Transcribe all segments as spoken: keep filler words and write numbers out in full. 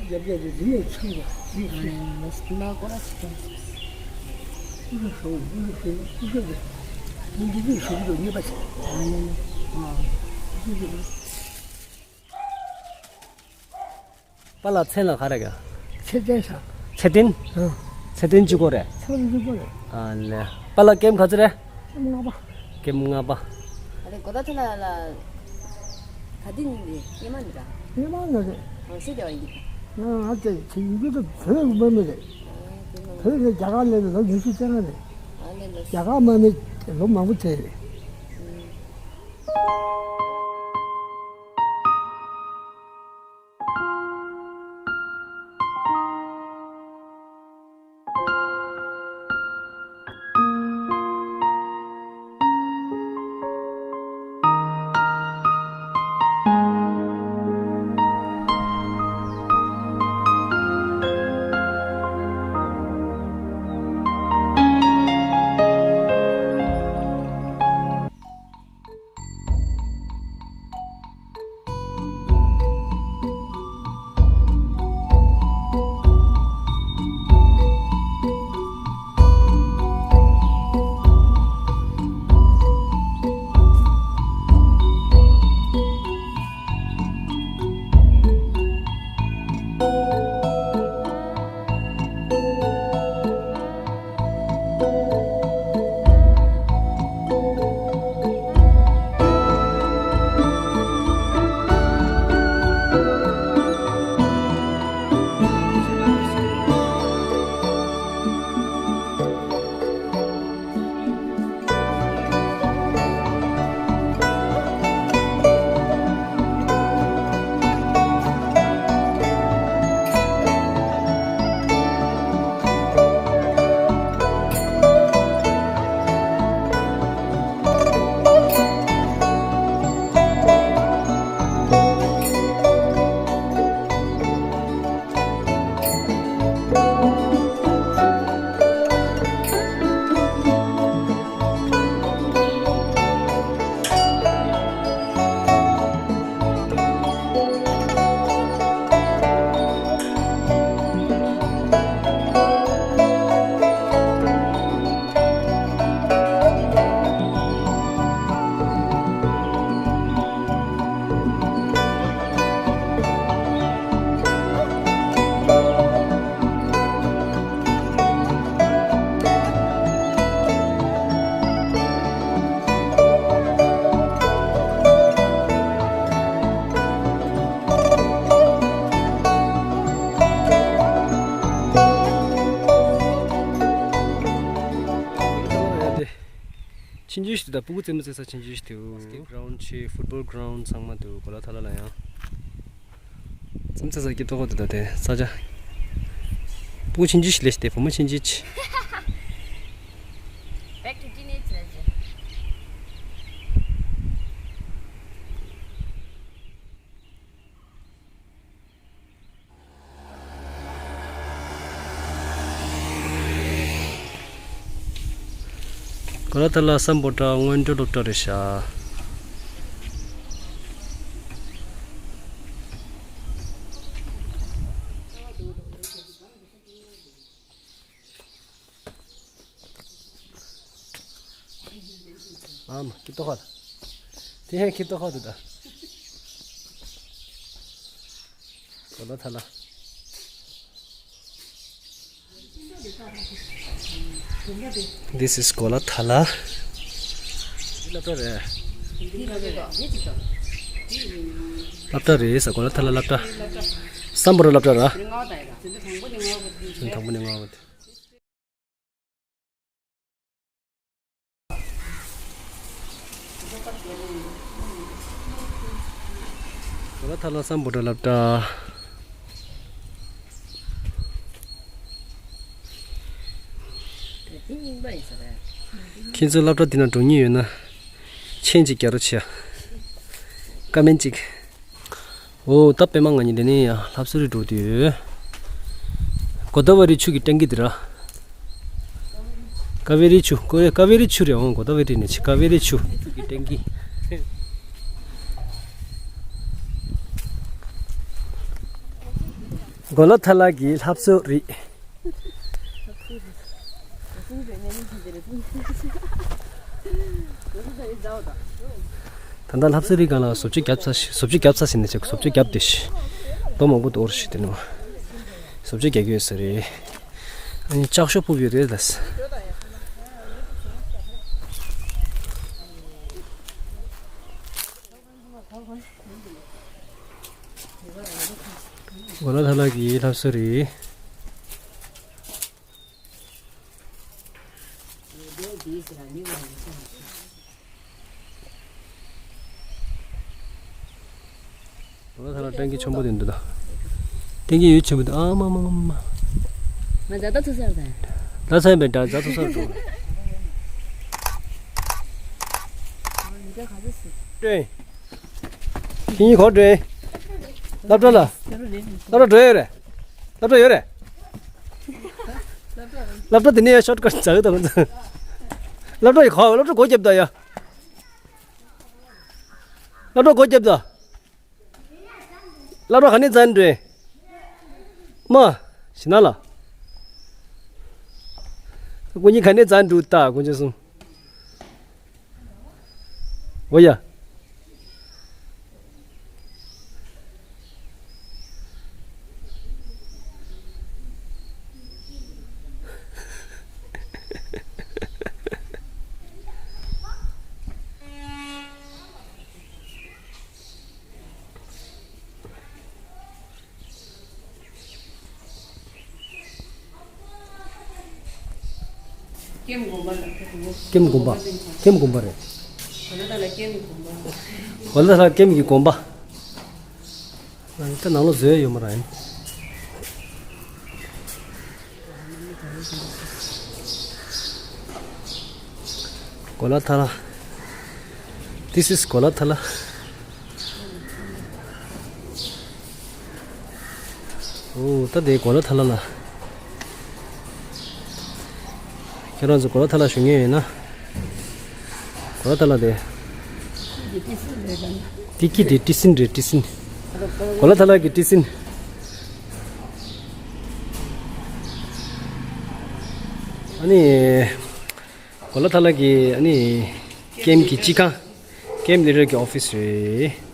རྒྱབ་རྒྱབ་ཀྱི་འདི་ནས་ཚུར་བ་འདི་ཚུར། མ་སྐོར་ར་ཆེ། ཀུ་ཤུ་ཤོག་ཀུ་ཤུ་ཤོག་ཀུ་ཤུ་ཤོག་ཉིན་འདི་ཚུར་ཤོག་ཏུ་གཉིས་པ་ཆེ། པཱ་ལགས་མཚན་ལ་ག་རེ་ག་ཚེ་བརྟན་ས། ཚེ་བརྟན། ཨ། ཚེ་བརྟན་གཅིག་པོ་རེད། ཚེ་བརྟན་གཅིག་པོ་རེད། ཨ་ལེ། པཱ་ལགས་ཀེམ་ག་ཚོད་རེད། ཀེམ་ལྔ་པ། ཀེམ་ལྔ་པ། ཨ་རེ་གོ་ད་ཐ་ལ་ལ། ག་དེ་ནི་སྙེ་མ་ནི་ར། སྙེ་མ་ནི་རེད། ཨ་སི་དེ་བ་ཡིན་གི། ང་ང་དེ་དེ་ཡིན་གི་ད་བོད་མ་མི་རེད། ཨ་དེ་མ་བོད་ནས་རྒྱ་གར་སླེབས་ནས་ལོ་ཉི་ཤུ་རྩ་ལྔ་རེད། ཨ་ལེ་ལོ། རྒྱ་གར་མ་ནི་ལོ་མང་པོ་ཚེ་རེད། ཆིན་ཅི་ཞིག་དང་སྤུ་གུ་རྩེད་མོ་རྩེ་ས་ཆིན་ཅི་ཞིག་དེའུ། སྐེ་གྷ་རའུན་ཆེ་ཕུཊ་བོལ་གྷ་རའུན་ཚང་མ་དུ་གོ་ལ་ཐ་ལ་ལ་ཡང་། རྩེད་མོ་རྩེ་ས་སྐྱིད་ཏོག་ཏོ་དེ་ས་ཆ། སྤུ་གུ་ཆིན་ཅི་ཞིག་ལས་ཤི་དེ་བུ་མོ་ཆིན་ཅི་ཆི། Back to teenage energy. གོ་ལ་ཐ་ལ་སམ་བྷོ་ཊ་སྔོན་འགྲོ་སློབ་གྲྭ་རེད་ཤག་ཨ་མ་ཁྱི་ཏོ་ཁ། དེ་ཧེ་ཁྱི་ཏོ་ཁ་དུ་ད། གོ་ལ་ཐ་ལ། This is གོ་ལ་ཐ་ལ། སློབ་གྲྭ་རེད། སློབ་གྲྭ་རེད་ས་གོ་ལ་ཐ་ལ་སློབ་གྲྭ། སམ་བྷོ་ཊ་སློབ་གྲྭ་ར། དང་པོ་ནས་ང་བ་དེ། གོ་ལ་ཐ་ལ་སམ་བྷོ་ཊ་སློབ་གྲྭ། ཁྱེད་ཚོ་སློབ་གྲྭ་འདི་ན་འགྲོ་མཁན་ཡོད་ན། མཆན་ཅིག་རྒྱག་རོགས་བྱས། ཀ་མེན་ཅིག་འོ་ད་པད་མ་ང་གཉིས་འདི་ནས་ཡང་ལྷ་བསུ་རི་འགྲོ་དུས། གོ་ད་ཝ་རི་ཆུ་གི་ཊེང་ཀི་འདི་ར། ཀ་ཝེ་རི་ཆུ་ཀོ་རེ་ཀ་ཝེ་རི་ཆུ་རེད་འོང་གོ་ད་ཝ་རི་ནས་ཆུ་ཀ་ཝེ་རི་ཆུ། ཆུ་གི་ཊེང་ཀི། གོ་ལ་ཐ་ལ་གི་ལྷ་བཟོ་རིགས། ད་ལྟ་ལྷ་བཟོ་རིགས་སྒང་ལ་བཟོ་བཅོས་བརྒྱབ་ཚར་ཤག་བཟོ་བཅོས་བརྒྱབ་ཚར་ཟིན་ནས་བཟོ་བཅོས་བརྒྱབ་བསྡད་ཤག་རྡོ་མང་པོ་འདུག་ཨོ་ཤི་དེ་ནི་མ། བཟོ་བཅོས་རྒྱག་གི་ཡོད་ས་རེད། ཨ་ནི་ལྕགས་ཤོག་ཕུབ་ཡོད་རེད་ད། གོ་ལ་ཐ་ལ་གི་ལྷ་བཟོ་རིགས། གོ་ལ་ཐ་ལ་ཊེང་ཀི་ཆེན་པོ་དེ་འདུག་ད། ཊེང་ཀི་ཡོད་ཆེན་པོ་དེ་ཨ་མ་མ་མ་མ། ང་ཛ་ད་ཐུག་སར་ད། ད་ཚན་པའི་འདྲ་ཛ་ཐུག་སར་འགྲོ། ཊེང་། ཁྱེད་གཉིས་ག་པར་འགྲོ་ཡིན། སློབ་གྲྭ་ལ། སློབ་གྲྭ་འགྲོ་ཡོད་རེད། སློབ་གྲྭ་ཡོད་རེད། སློབ་གྲྭ་དེ་ནས་ཡ་ཤོར་ཀཊ་ཟ་གི་འདུག་སློབ་གྲྭ་ཡི་ག་པར་སློབ་གྲྭ་སྒོ་བརྒྱབ་ད་ཡ། སློབ་གྲྭ་སྒོ་བརྒྱབ་ད། སློབ་གྲྭ་ག་ནས་འཛིན་འགྲོ་ཡིན། མ། ཤི་ན་ལ། སྐུ་ཉིད་ག་ནས་འཛིན་འགྲོ་ད་སྐུ་མཁྱེན་གསུམ། འོ་ཡ། ཀེམ་དགོན་པ་ལ། ཀེམ་དགོན་པ། ཀེམ་དགོན་པ་རེད། གོ་ལ་ཐ་ལ་ཀེམ་གྱི་དགོན་པ། གོ་ལ་ཐ་ལ་ཀེམ་གྱི་དགོན་པ། ད་ནང་ལོགས་བཟོས་ཡོད་མ་རེད། གོ་ལ་ཐ་ལ། This is གོ་ལ་ཐ་ལ། ཨོ། ད་དེ་གོ་ལ་ཐ་ལ་ལ། ཁྱེད་རང་ཚོ་གོ་ལ་ཐ་ལ་ཞུ་མཁན་ཡོད་ན། གོ་ལ་ཐ་ལ་དེ། དེ་ཀི་དེ་ཏི་སིན་རེད་ཏི་སིན། གོ་ལ་ཐ་ལ་གི་ཏི་སིན། ཨ་ནི། གོ་ལ་ཐ་ལ་གི་ཨ་ནི། ཀེམ་གྱི་སྤྱི་ཁང་། ཀེམ་ལི་ཌར་གྱི་ཨོ་ཕི་སི་རེད།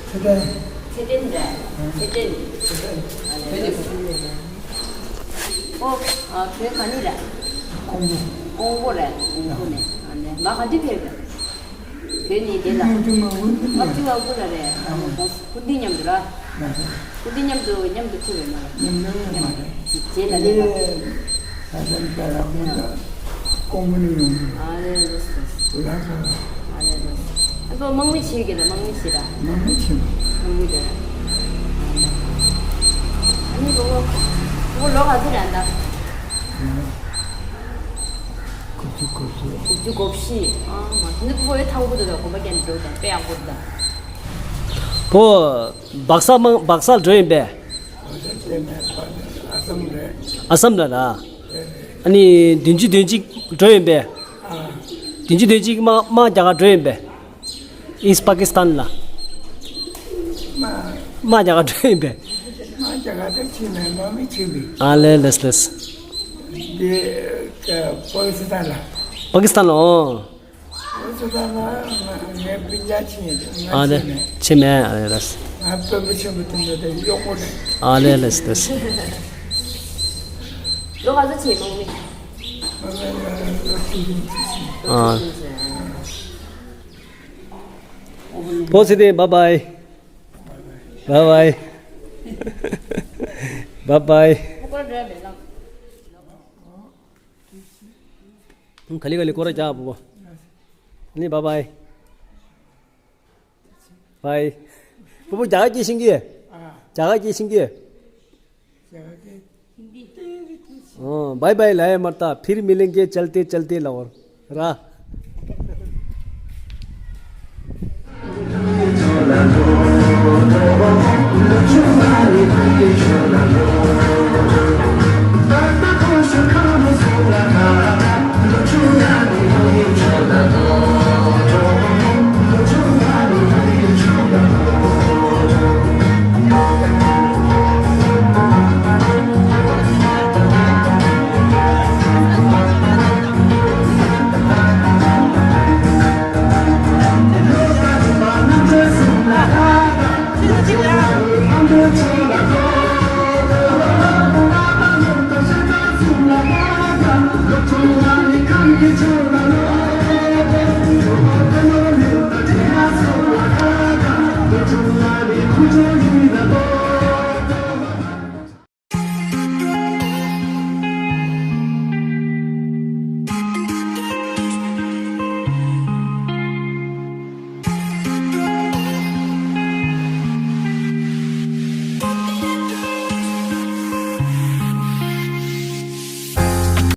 ཚེ་བརྟན། ཚེ་བརྟན་རེད། ཚེ་བརྟན། ཚེ་བརྟན། ཨ་ལས། ཨོ། ཨ། བོད་ག་ནས་རེད། ཀོང་པོ། ཀོང་པོ་རེད། ཀོང་པོ་ནས། ཨ་ནས་མ་ག་དུས་ཕེབས་པ། བོད་ནས་དེ་ལ། ལྔ་བཅུ་ང་དགུ་ལ་རེད། ལྔ་བཅུ་ང་དགུ་ལ་རེད། ཨ་ནས་ད་སྐུ་མདུན་མཉམ་དུ་ར། སྐུ་མདུན་མཉམ་དུ་མཉམ་དུ་ཕེབས་པ་མ་རེད། མཉམ་དུ་ཕེབས་པ་མ་རེད། རྗེས་ལ་སླེབས་པ། ད་ལྟ་ད་ལ་ཁོང་ཚོ་ཀོང་པོ་ནས་ཡོང་གི། ཨ་ལས། ལགས་སོ། ལགས་སོ། ཨ་ལས། ལགས་སོ། ཨ་ཁོ་དམག་མི་བྱེད་ཀྱི་རེད། དམག་མི་བྱེད་ར། དམག་མི་བྱེད། དམག་མི་རེད། ཨ་ནི་ཁོ་ཁོ་ལོ་ག་ཚོད་རེད་ད། དགུ་བཅུ་གོ་བཞི། དགུ་བཅུ་གོ་བཞི། ཨ་མ། དེ་ནི་ཁོ་བོད་ཐང་པོ་དུ་དང་གོམ་པ་རྒྱག་འགྲོ་དང་དཔེ་ཡག་པོ་དང་། བོད་སྦག་ས་མང་སྦག་ས་འགྲོ་ཡིན་པས། ཨ་སམ་ལ་ར། ཨ་ནི་བདུན་ཅུ་དོན་གཅིག་འགྲོ་ཡིན་པས། བདུན་ཅུ་དོན་གཅིག་དམག་དམག་རྒྱག་ག་འགྲོ་ཡིན་པས། ཨིསྟ་པ་ཀི་སི་ཐན་ལ། དམག་རྒྱག་ག་འགྲོ་ཡིན་པས། དམག་རྒྱག་ག་ད་ཕྱིན་མེད། དམག་མི་ཕྱིན་མེད། ཨ་ལས། ལགས་ལགས། འདི་པ་ཀི་སི་ཐན་ལ། པ་ཀི་སི་ཐན་ལ། ཨོ། པ་ཀི་སི་ཐན་ལ་ང་སྤུན་ཀྱག་ཕྱིན་ཡོད། ང་ཨ་ལས། ཕྱིན་མེད། ཕྱིན་མེད། ཨ་ལས། ལགས། ང་སྤོན་པོ་ཆེན་པོ་དེ་འདྲ་དང་གཡོག་པོ་རེད། ཨ་ལས། ལགས་ལགས། ལོ་ག་ཚོད་བྱས་དམག་མི། དམག་མི་ལོ་བཅུ་བདུན་ཅིག་བྱས། ཨ། བོད་ཚེ་བརྟན། བཱའི་བཱའི། བཱའི་བཱའི། བཱའི་བཱའི། ག་ལེ་ག་ལེ་སྐོར་ར་རྒྱག་བུ་བོ། ནི་བཱའི་བཱའི། བཱའི། བུ་བོ་རྒྱ་གར་སྐད་ཤེས་ཀྱི། རྒྱ་གར་སྐད་ཤེས་ཀྱི། हाँ, bye bye लाया मरता, फिर मिलेंगे चलते चलते लाहौर। रा।